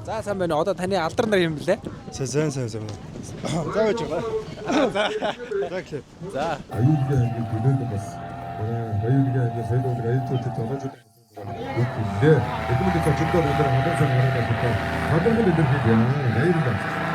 За, сайн байна уу? Одоо таны алдар нар юм блэ? Сайн сайн сайн сайн. За, байж байгаа. За, за гэхлээр. За. Аюулгүй ангийн төлөөлөн бас манай аюулгүй ангийн соёл урлагийн аюул зүйлтэй золоочууд үг хэллээ. Бидний зочдтой бид нар халуун сан гараад авдаг. Хадаргал илэрхийлье. Баярлалаа.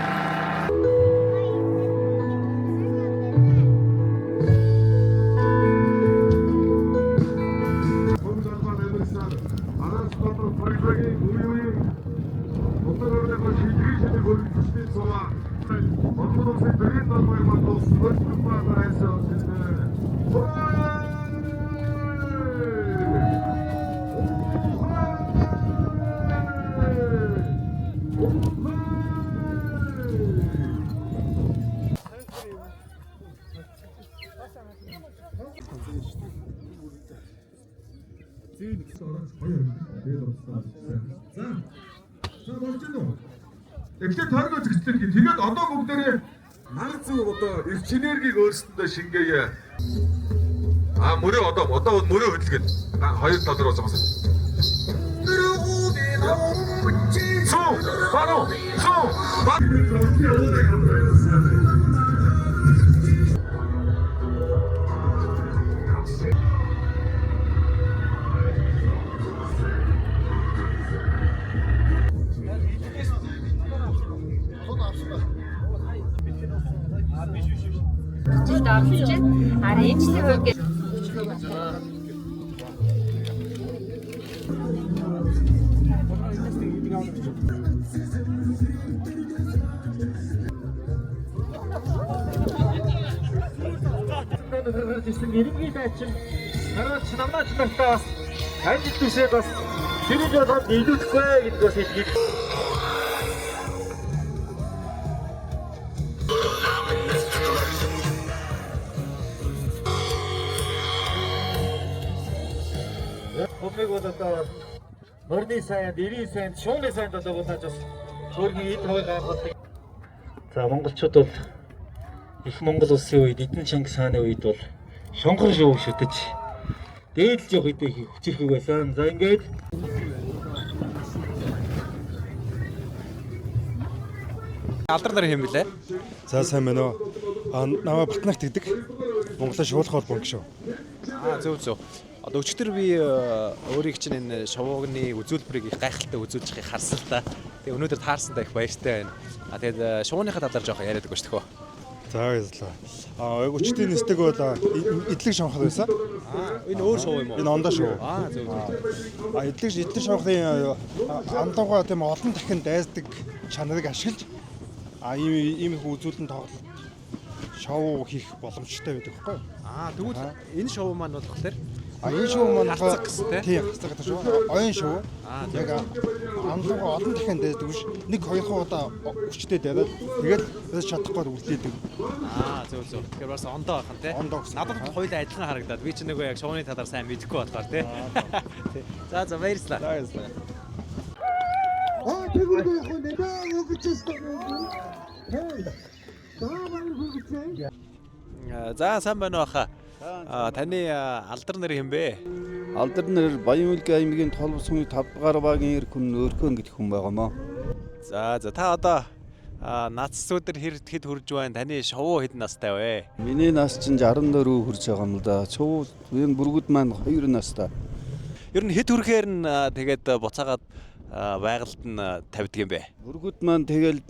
За. За, болж байна уу? Эхлээд тойргоо зэгцлээ. Тэгээд одоо бүгдээрээ нар зүг одоо эрч энергийг өөрсөндөө шингээе. А мөрөө одоо мөрөө хөдөлгөн. Хоёр тал руу зогсоо. Сүү, баруу, сүү. Жилд оролцож байна. А энэ жилийн хувьд гарч ирсэн эренгийн дайчин хараач намаач нартаа бас амжилт хүсээд бас тэрийг болгоод нийлүүлэхгүй гэдэг бас хэлхий. Хумыг бол одоо морины сайнд, эрийн сайнд, шууны сайнд одоо булааж бас өөрийн эд хавыг гайхуулдаг. За, монголчууд бол их Монгол улсын үед, Эдэн Чингис хааны үед бол шонгор шувуу шүтэж дээдлж явах үедээ хүчирхэг байсан. За, ингээд Алдар нар юм блэ? За, сайн байна уу? А намайг Батнагт гэдэг. Монголын шуулах холбоо гişүү. Аа, зөв зөв. Одоо өчигдөр би өөрийг чинь энэ шувуугны үзүүлбэрийг их гайхалтай үзүүлж байгааг харсан л та. Тэгээ өнөөдөр таарсандаа их баяртай байна. А тэгээд шувууныхаа талаар жоохон яриад өгөөч төхөө. За, баярлалаа. А яг өчтийн нисдэг бол эдлэг шонхол байсан. Аа, энэ өөр шувуу юм уу? Энэ ондоо шувуу. Аа, зөв зөв. А эдлэг шонхлын андуугаа тийм олон дахин дайсдаг чанарыг ашиглаж ийм ийм их үзүүлэн тоглолт шоу хийх боломжтой байдаг байхгүй юу? Аа, тэгвэл энэ шувуу маань болохоор А энэ шоу маань Харцаг гэсэн, тий? Тийм, харцаг гэдэг шоу. Оюун шоу. Аа, Яг андуугаа олон дахин дайсдаг биш. Нэг хоёр удаа хүчтэй дайраад тэгэл бас чадахгүй үлдээдэг. Аа, зөв зөв. Тэгэхээр бас ондоо байх нь тий. Ондоо гэсэн. Надад бол хоёулаа адилхан харагдаад. Би чинь нөгөө яг шувууны талаар сайн мэдэхгүй болохоор тий. За за, баярлалаа. За, баярлалаа. Аа, тэгвэл яг нь нэ өгчөөс. За, баяр хүргэцээ. За, сайн байна уу хаа. Аа, таны алдар нэр хэн бэ? Алдар нэр Баян-Үлгийн аймгийн Толбо сүмийн 5 дугаар багийн эр хүн Өрхөн гэдэг хүн байгаамаа. За за, та одоо нац өдөр хэр хэд хүрж байна? Таны шувуу хэд настай вэ? Миний нас чинь 64 хүрч байгаа юм л да. Чуу энэ бүргүүд маань 2 настай. Ер нь хэд хүрэхээр нь тэгээд буцаагаад байгальд нь тавьдаг юм бэ? Бүргүүд маань тэгэл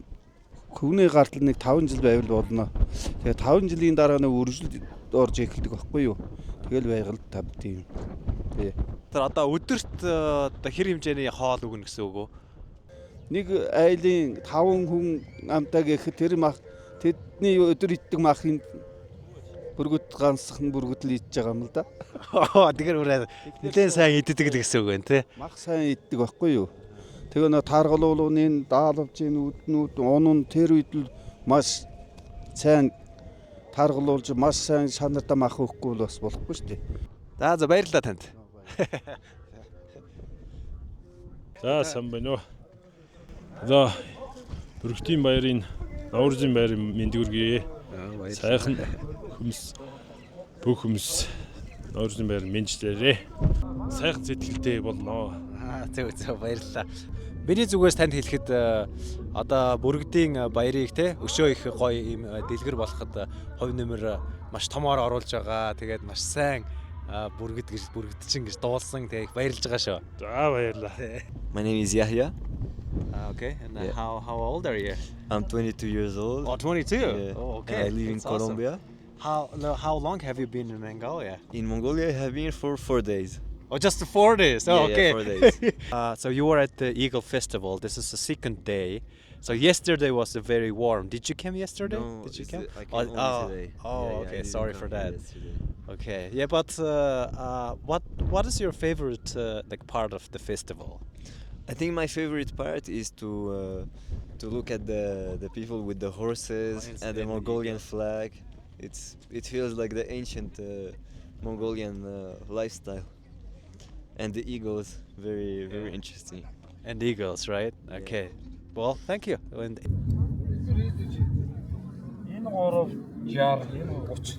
хөвний гартал нэг 5 жил байвал болно. Тэгээ 5 жилийн дараа нэг өргөжлөлд орж эхэлдэг байхгүй юу? Тэгэл байгальд тавьд юм. Тий. Тэр одоо өдөрт одоо хэр хэмжээний хоол өгнө гэсэн үг үү? Нэг айлын 5 хүн амтаа гэхэд тэр мах тэдний өдөр иддэг махын бүргүүд ганцхан бүргүүд л идж байгаа юм л да. Тэгэхээр бүр нэлээд сайн иддэг л гэсэн үг байна тий. Мах сайн иддэг байхгүй юу? Тэгээ нөө тааргалуулны даалвжийн үднүүд унун тэр үед л маш сайн тааргалуулж маш сайн шанартай мах өгөхгүй бол бас болохгүй шүү дээ. За за, баярлалаа танд. За, сайн байна уу. Одоо Бүрхтийн баярын Новоржийн баярын мэнд хүргэе. Сайхан хүмүүс, бүх хүмүүс Новоржийн баяр мэндчлээрээ. Сайхан сэтгэлтэй болно. Аа, Зөв, зөв, баярлалаа. Миний зүгээс танд хэлэхэд одоо бүргэдийн баярыг те өшөө их гоё ийм дэлгэр болоход хувь нэмэр маш томоор оруулж байгаа. Тэгээд маш сайн бүргэд гэж бүргэдчин гэж дуулсан. Тэгээд их баярлж байгаа шүү. За, баярлалаа. My name is Yahya. Okay. And Yeah. how old are you? I'm 22 years old. Oh, 22. Yeah. Oh, okay. And I live in That's awesome. Colombia. How no, how long have you been in Mongolia? In Mongolia, I have been for 4 days. Oh, just 4 days. Oh, Yeah, yeah, okay. 4 days. So you were at the Eagle Festival. This is the second day. So yesterday was very warm. Did you come yesterday? No, Did you it's come? I came Oh, only oh, today. Oh, Yeah, yeah, I okay. didn't Sorry come for here that. yesterday. Okay. Yeah, but what is your favorite like part of the festival? I think my favorite part is to look at the people with the horses Lions and the and the Mongolian eagles. flag. It feels like the ancient Mongolian lifestyle. And the eagles, very very Yeah. interesting. And eagles, right? Okay. Well, thank you. And Энэ 3 60, энэ 30.